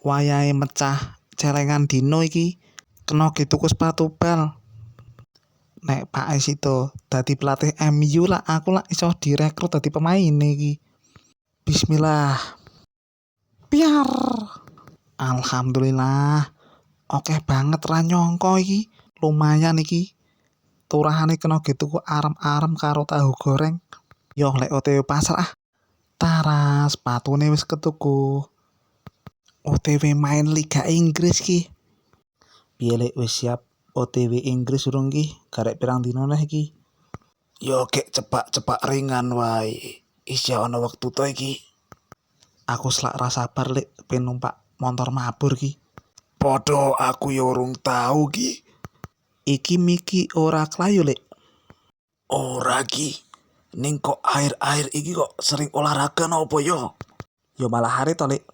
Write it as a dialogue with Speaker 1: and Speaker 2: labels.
Speaker 1: Wayahe mecah celengan dino iki. Kena ge tuku sepatu bal. Nek Pak Sito dadi pelatih MU lah, aku lah iso direkrut dadi pemain iki. Bismillah. Piar. Alhamdulillah. Akeh banget, ra nyangka iki. Lumayan iki. Turahane kena ge tuku arem-arem karo tahu goreng. Yo lek OTW pasar ah. Tara, sepatune wis ketuku. OTW main Liga Inggris ki. Piye, Lek, wis siap OTW Inggris urung ki? Garek pirang dino neh iki?
Speaker 2: Yo gek cepak-cepak ringan wae. Isih ana wektu to iki.
Speaker 1: Aku selak ra sabar, Lek, pengen numpak montor mabur ki.
Speaker 2: Padha, aku yo urung tau ki.
Speaker 1: Iki Miki ora kelayu, Lek?
Speaker 2: Ora ki. Ning kok akhir-akhir iki kok sering olahraga nopo yo?
Speaker 1: Yo malah hari to, Lek.